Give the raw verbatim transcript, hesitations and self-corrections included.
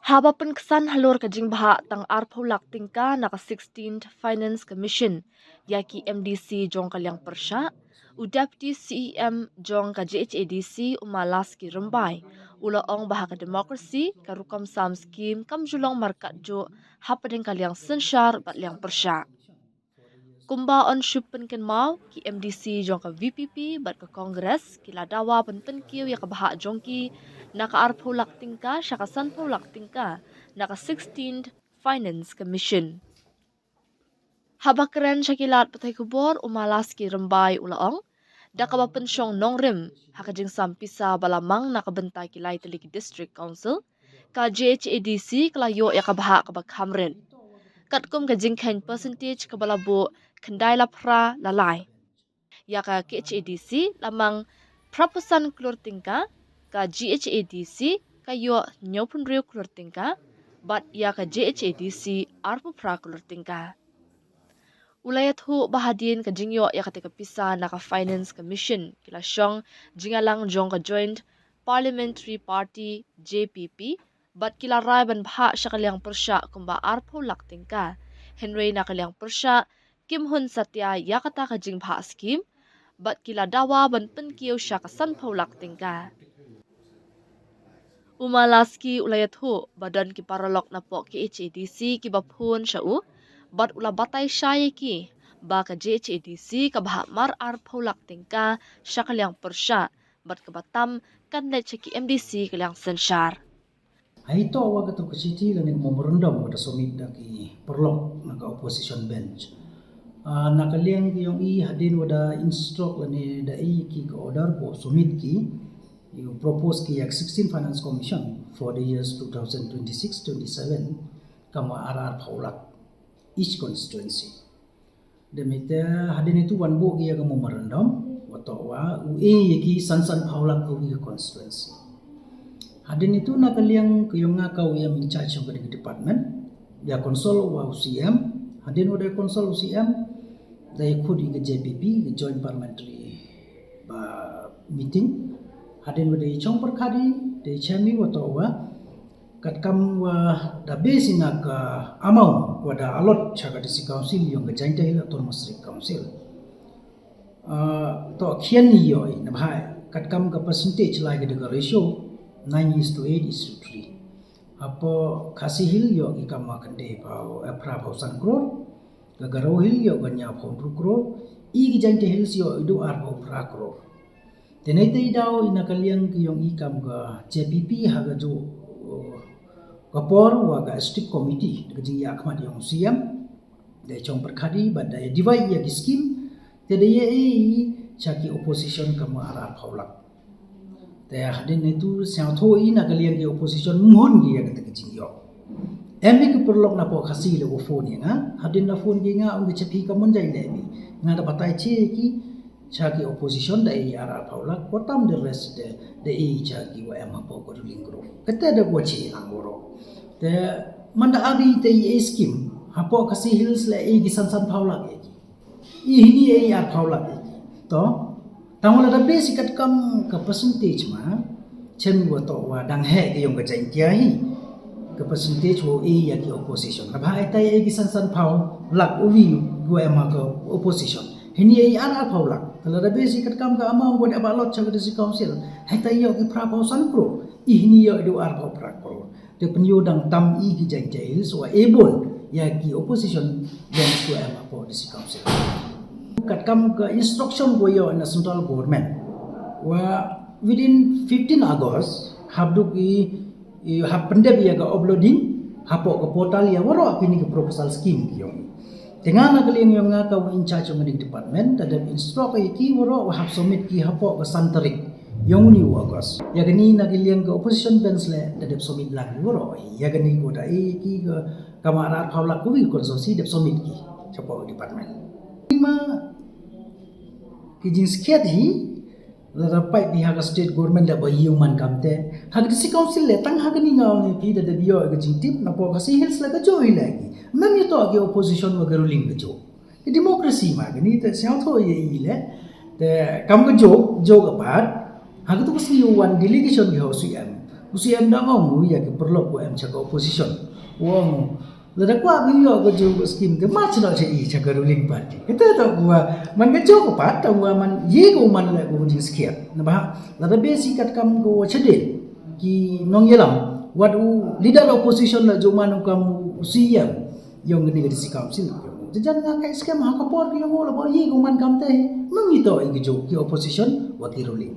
Haba pynksan halor ka jingbhah tang arphew lak tyngka na ka sixteenth Finance Commission ïa ki M D C jong ka liang pyrshah, u Deputy C E M jong ka J H A D C, u Malaski Rymbai, u la ong ba ha ka democracy ka rukom sam skim kam ju long markat juh hapdeng ka liang synshar bad liang pyrshah. Kumba yn shu pynkynmaw, ki M D C jong ka V P P bad ka Congress ki la dawa ban pynkiew ïa ka bhah jong ki na ka arphew lak tyngka sha ka sanphew lak tyngka na ka sixteenth Finance Commission. Haba kren sha ki lad pathai khubor, u Malaski Rymbai u la ong, da kaba pynshong nongrim ha ka jingsam pisa ba la mang na ka bynta ki lai tylli ki District Council, ka J H A D C ka la ïoh ïa ka bhah kaba kham rit. Katkum ka jingkheiñ percentage kaba la buh khyndai la phra la lai. Ïa ka K H A D C la mang phra phew san klur tyngka, ka G H A D C ka ïoh hynñiew phew hynriew klur tyngka, bad ïa ka J H A D C arphew phra klur tyngka. U la ïathuh ba hadien ka jingïoh ïa kata ka pisa na ka Finance Commission, ki la shong jingïalang jong ka Joint Parliamentary Party, J P P, bad ki la rai ban bhah sha ka liang pyrshah kumba arphew lak tyngka. Hynrei na ka liang pyrshah kim hun satia ïa kata ka jingbhah skim, bad ki la dawa ban pynkiew sha ka sanphew lak tyngka. U Malaski u la ïathuh ba don ki paralok napoh K H A D C kiba phone sha u, bad u la batai shai ïa ki ba ka J H A D C ka bhah mar arphew lak tyngka sha ka liang pyrshah, bad kaba tam kan leit sha ki M D C ka liang synshar. Hei to wa ka tu ka chithi lane memorandum wa da submit da ki paralok na ka opposition bench. Ah, na ka liang ki yong i hadien wa da instruct lane da i ki ka order ko submit ki, you propose ki yak sixteen Finance Commission for the years two thousand twenty-six twenty-seven, kama ar arphew lak each constituency. Da mite hadien itu wan buh ki yak memorandum, wa to wa u e yak sansan phew lak ka wi ka constituency. Hadien itu na ka liang ka yong nga ka wi am in charge yong ka department, ya consult wa u C M, hadien wa da consult u C M, da ya khut i ka J P P, ka Joint Parliamentary ba meeting, hadien wa da chong perkadi, da chemi wa to wa, katkam wa da base ina ka amount wa da allot cha ka District Council yong ka Jaintia Hills Autonomous District Council. Ah, to khian ni yo i na bhai, katkam ka percentage lai ka da ka ratio, nine is to eight is to three. Hapoh Khasi Hills yo ki kama kande phew, eh, phra phew san crore, ka Garo Hills yo ka hynñiew phew hynriew crore, i ki Jaintia Hills yo i du arphew phra crore. Te nei te i daw ina ka liang ki yong i kam ka J P P ha ka ju, uh, ka por wa ka strict committee, da ka jingïakhmat yong C M, da chong perkadi, bad da divide ya ki scheme, te da ya e i cha ki opposition kama ar arphew lak. Te hadien itu siang tho i na ka liang ki opposition mohon ki ya ka ta ka jingïoh. Em i ka paralok napoh Khasi le wa phone ya nga, hadien na phone ki nga, ong ki cha phi ka mon jai le mi. Nga da batai che ki, cha ki opposition da i ar arphew lak, wa tam the rest da, da i cha ki wa em hapoh ka ruling group. Kata da wa che lang woro. Te man da abi te i scheme, hapoh Khasi Hills le i ki sansan phew lak i ki. I hini i arphew lak i ki. To, tang wa la da base katkam ka percentage ma, chem wa to wa dang he ka yong ka Jaintia hi. Ka percentage wa i ya ki opposition. Na bha i tai i ki sansan phew lak u wi wa em ha ka opposition. Hini i ar arphew lak. Te la da base katkam ka amount wa da ba allot cha ka District Council. Hai tai yo ki phra phew san crore. I hini yo i du arphew phra crore. Te pynïoh dang tam i ki Jaintia Hills wa e bun ya ki opposition yang wa em hapoh District Council. Katkam ka instruction wa yo na central government wa within fifteen August hap duk i, i hap pyndep ya ka uploading hapoh ka portal ya waroh kini ka proposal scheme ki yong. Te nga na ka liang yong nga ka wa in charge yong ka department, da dep instruct ya ki waroh wa hap submit ki hapoh ka san tarik yong uni u August. Ya kani na ka liang ka opposition bench le da dep submit lang waroh. Ya kani ko da i ki ka kama ar arphew lak ko wi constituency dep submit ki chapoh department. Ma ki jingskhiat hi, la da pait phi ha ka state government da ba ïoh man kam te. Ha ka District Council le tang ha kani nga ong phi da da ïoh ka jingtip napoh Khasi Hills la ka jo hi la ki. Nam ïoh to ki opposition wa ka ruling ka jo. Ki democracy ma kani te siang tho ye i le. Te kam ka jo, jo ka pat. Ha ka tu ka sngi wan delegation ki ho C M. U C M dang ong u ïa ki paralok u em sha ka opposition. U ong lada kwah phi ïoh ka ju ka skim te mat sha i sha ka ruling party. Kata tang u ong man ka jong u pat tang u ong man ïa ka u man la ka u jingskhem. Naba lada basic kat kam ka u shadien ki nongïalam wat u leader opposition la ju man u kam u C M. Ïong kane ka district council. Jajan nga kai skhem ha ka por ki ïong la ba ïa ka u man kam te. Mung ito i ka ju ki opposition wa ki ruling.